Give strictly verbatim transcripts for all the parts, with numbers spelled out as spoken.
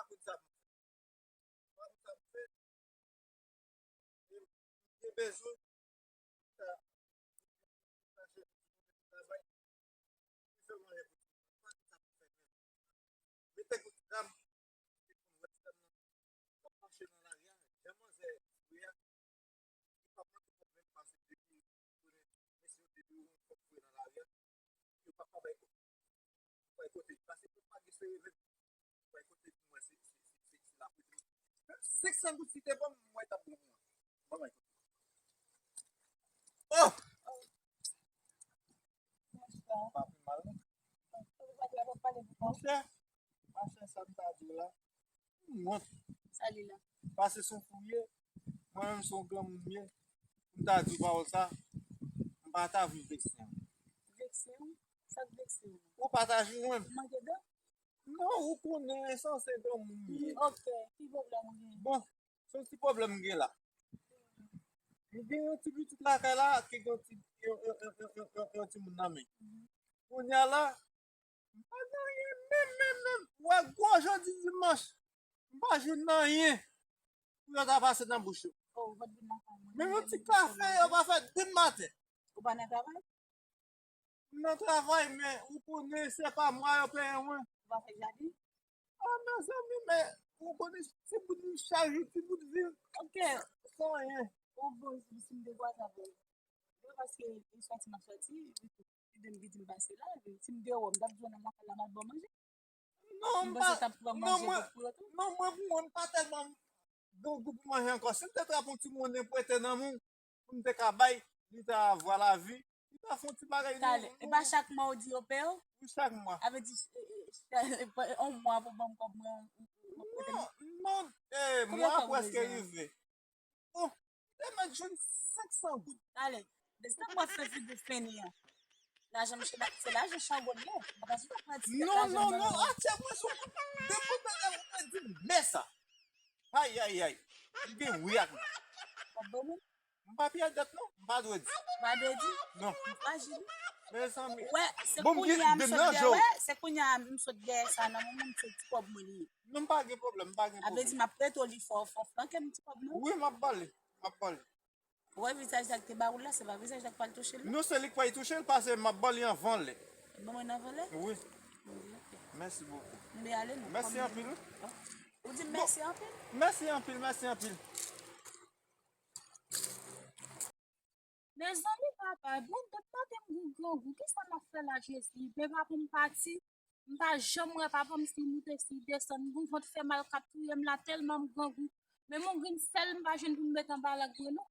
pa konn sa pou fè. Ou pa konn sa pou fè. Gen bezwen. Sa, sa jere travay. Fè mwen repete. Ou pa konn sa pou fè. Mete kout zam. Mete kout zam nan. W ap mache nan lari a. Jan manzè vre a. Li p ap manke pwoblèm paske depi, mesye yo depi yo wè yon kòb voye nan lari a, yo p ap pa bay kote. Bay kote. Paske yo pa gen sere menm. Bay kote pou mwen se, se, se, se, se lapri. Menm senk san goud si te ban m, mwen t ap bon pou mwen. Ban bay kote. Oh! Pa pi mal, non. Monchè, machin sa m ta di w la, m wont. Sa li la? Pase se yon fou m ye, mwen menm se yon granmoun m ye. M ta di w pawòl sa, m pa ta vle vekse w. Vekse w? Sa k vekse w? Ou pa ta jwenn mwen. Manke dan? Non, ou konnen, sanse granmoun m ye. Ok, ki pwoblèm ou gen? Bon, se yon ti pwoblèm m gen la. M gen yon ti pitit lakay la ki gen yon ti, yon, yon, yon timoun nan men. Kounye a la, m pa gen anyen menm, menm, menm. Ou wè gwo jodi dimanch, m pa jwenn anyen pou yo ta pase nan bouch yo. Oh, ou pa t vin lakay mwen. Menm yon ti kafe, yo pa fè demen maten. Ou pa nan travay? M nan travay, men ou konnen se pa mwa yo peye mwen. Ou pa fè jaden? Ah, mezanmi, men ou konnen ti bout vil chak jou, ti bout vil. Ok. San anyen. Ou bon, si m te kwaze avè w. Yo, paske m sòti, m ap sòti, li di m, li di m pase la, epi si m deyò, m t ap jwenn nan lakay la, m ap ba w manje. Non, m pa, non, mwen, non, mwen, pou mwen, m pa tèlman grangou pou manje ankò. Si m te trape yon ti monnen prete nan men w, pou m te ka bay, li ta vwa lavi, li ta fè yon ti bagay. Talè, e pa chak mwa ou di yo peye w? Wi, chak mwa. Sa vle di, e, e, e, yon mwa pou ban m kòb mwen, ou, ou, ou prete m? Non, non, e, mwa prèske rive. Bon, te mèt jwenn senk san goud. Talè, depi w ap fè figi fini an. Lajan m, se lajan chan goud yo. M pa ka sou pran ti lajan. Non, non, non, atè mwen sou depi w pèdi mè sa. Ay, ay, ay. M gen wi ak mwen. W ap ban mwen? M pa peye dèt non, m pa dwe di. Ou pa dwe di? Non. M pa jili. Mezanmi. Wè, se kounye a m sot dèyè, wè, se kounye a m sot dèyè sa nan men w, se ti kòb mwen li ye. Non, m pa gen pwoblèm, m pa gen pwoblèm. Sa vle di m ap prete w li, fò, fò flanke m ti kòb non. Wi, m ap ba li, m ap ba li. Ou wè vizaj la k te ba ou l la, se pa vizaj la k pral touche l non. Non, se li k pral touche l, paske m ap ba li anvan lè. Ban mwen anvan lè? Wi. Mèsi bokou. M dwe ale non. Mèsi anpil, wi. Ou di m mèsi anpil? Mèsi anpil, mèsi anpil. Mezanmi, papa, bon, depi maten m gen grangou, kisa m ap fè la, Jezi? Men papa m pati, m pa janm wè papa m, si l moute, si l desann, m gon vant fè mal k ap touye m la, tèlman m grangou. Men m yon grenn sèl m pa jwenn pou m met anba lagre non.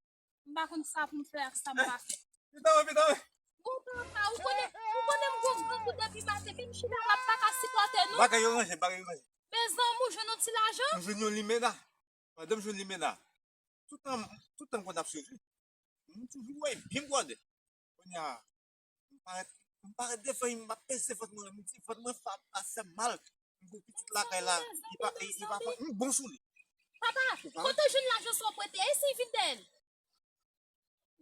M pa konn sa pou m fè ak sa m pa fè. Pita, pita. Bon, papa, ou konnen, ou konnen m gon grangou depi maten, men m chita la, m pa ka sipòte non. Bagay yo ranje, bagay yo ranje. Mezanmi, ou jwenn yon ti lajan? M jwenn yon limena. Pandan m jwenn limena, tout tan, tout tan m konn ap swiv li, m toujou wè byen bwòdè. Kounye a, m parèt, m parèt devan li, m ap peze vant mwen, m di vant mwen fè, ap fè m mal. M gen pitit lakay la, li pa, li pa, m bon sou li. Papa, kote w jwenn lajan sa w prete a? E si l vin dèyè l?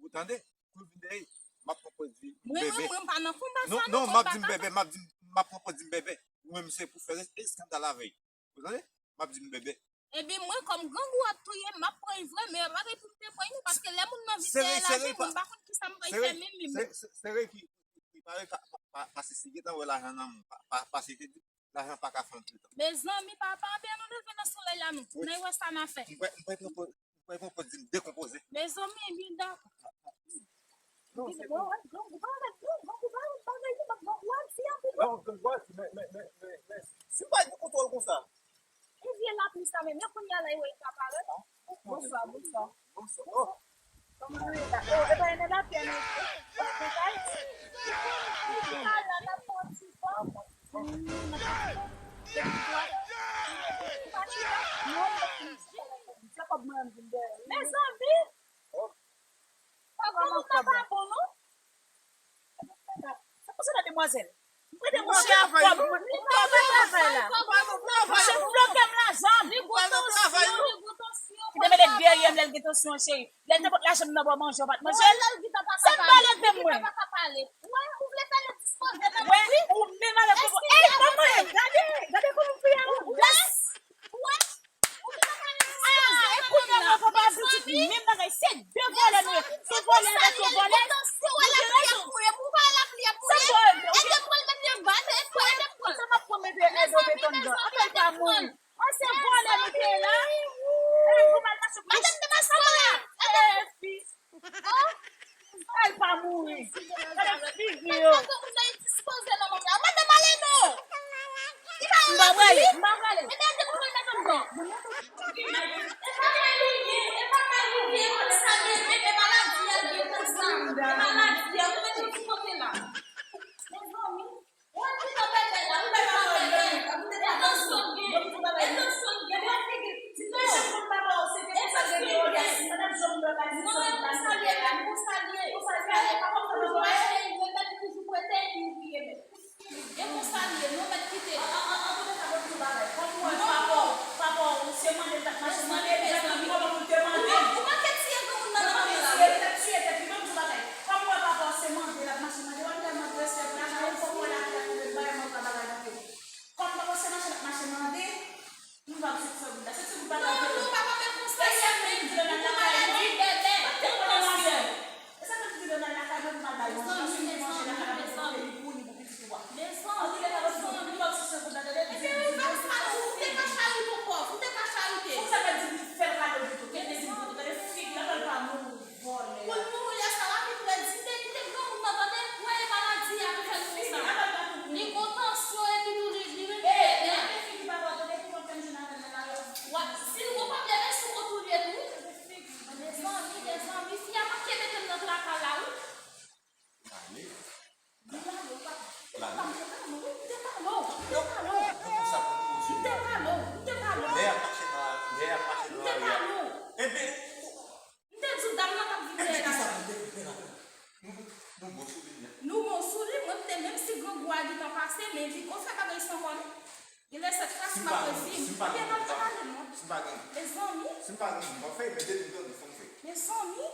Ou tande? Pou l vin dèyè, m ap pran pòz di m bebe. Mwen, mwen, mwen pa nan konba sa non, non, non, m ap di m bebe, m ap di, m ap pran pòz di m bebe. Ou menm se pou fè eskandal avè l. Ou tande? M ap di m bebe. Epi mwen, kòm grangou ap touye m, m ap pran l vre, men pa gen pou m te pran l non, paske lè moun nan vin dèyè lajan, m pa konn kisa m pral fè menm menm. Se, se, se, se reki, ki pare pa, pa, pa, paske si gentan wè lajan nan men w, pa, pa, paske te di, lajan pa ka fè yon ti tan. Mezanmi, papa, anben nou leve nan solèy la nou. Wi. N a wè sa n a fè. M pral, m pral pran pòz, m pral pran pòz di m dekonpoze. Mezanmi, byen dakò. Non, se bon. Grangou pa rèd non, grangou pa rèd, bagay li, grangou a di anpil. Non, grangou a di, men, men, men, men, men, si m pa gen kontwòl konsa. E vye lapli sa menm, men kounye a la, e wè l ka parèt. Bonswa, bonswa. Bonswa. Oh. Kòman nou ye la? Oh, e pa yon lapli nou ye. Bon, men sa e. Talè n ap pran ti tan. Mezanmi! Kòb moun nan pa bon non. Se pou sa la, demwazèl. M prete mouche a kòb mwen. M pa nan travay la. Mouche bloke m lajan. Kite mete dèyè m lè l gen tansyon, cheri. Lè l te pot lajan m nan ba w manje, w pa t manje l. Se m pa leve mwen. Wè, ou menm avèk ou. Ey, manman, gade, gade kòman m fè a. Yes. Vòlè avèk yon vòlè. Ou gen rezon. Sa m pral mete, ou gen, sa m ap pran mete Edo Beton nan. Apèl pa mouri. An se vòlè nou te la. E pou mal mache. Madanm de maskara. E fi. Al pa mouri. Gade figi yo. Madanm ale non. M pa prale, m pa prale. E konsa l ye, non, mèt kite. An, an, an, an, antouka, bon, ti bagay. Kòm ou wè papa w, papa w, se mande l t ap mache mande, li pa t konn kòman pou l te mande l. Ou manke tiye granmoun nan nan men la, wi. Li t ap tiye tèt li, bon, ti bagay. Kòm ou wè papa w, se mande l ap mache mande, w ap tèlman gen respè pou lajan, ou fòk wè lavi ap rive bay mòt la bagay nan pye w. Kòm papa w se mache l ap mache mande, nou pa bezwen fè wout la. Se ti wout bagay ou te fè. Non, non, papa, men konsa, se menm, li pou maladi, bèbè, yon tansyon. E sa fè m di Donald lakay mwen pou m al bay manje, paske m gen manje lakay la pou pote li pou li, pou pitit ou a. Mezanmi, mezanmi. Li p ap sise pou tande, li di, epi ou fè sa, ou te ka charite yon pòv, ou te ka charite. Fòk sa fè di fè l kado pito, kite di pito, gade figi l, apèl pa moun, vòlè. Pou l mouri lè sa, l ap vin vle di, te kite granmoun nan tande, wè e maladi a ki fè l konsa. Li gon tansyon epi tou li, li renmen bèbè. Gade figi papa w, tande pou mwen fè m jwenn avè l nan lari. Wa, si l gon pwoblèm, e sou kont ou l ye tou. Mezanmi, mezanmi, fi a manke mete m nan traka la, wi. Lale. Li lale, papa. Lale. Papa, m te pale w, wi, m te pale w, m te pale w. Yo, yo, yo, sa pou nou di. M te pale w, m te pale w. Lè y ap mache nan, lè y ap mache nan lari a. M te pale w. Ebyen, m te di w dam nan t ap vin dèyè la. Nou, nou bon sou li, non? Nou bon sou li, mwen m te menm si grangou a gentan pase, men li gon fè bagay san kò, non. Genlè sèt fwa si m ap redi m. Ebyen, m ap pale, non. Si m pa gen. Mezanmi. Si m pa gen, m pa fè, men depi m tande, fò m fè. Mezanmi.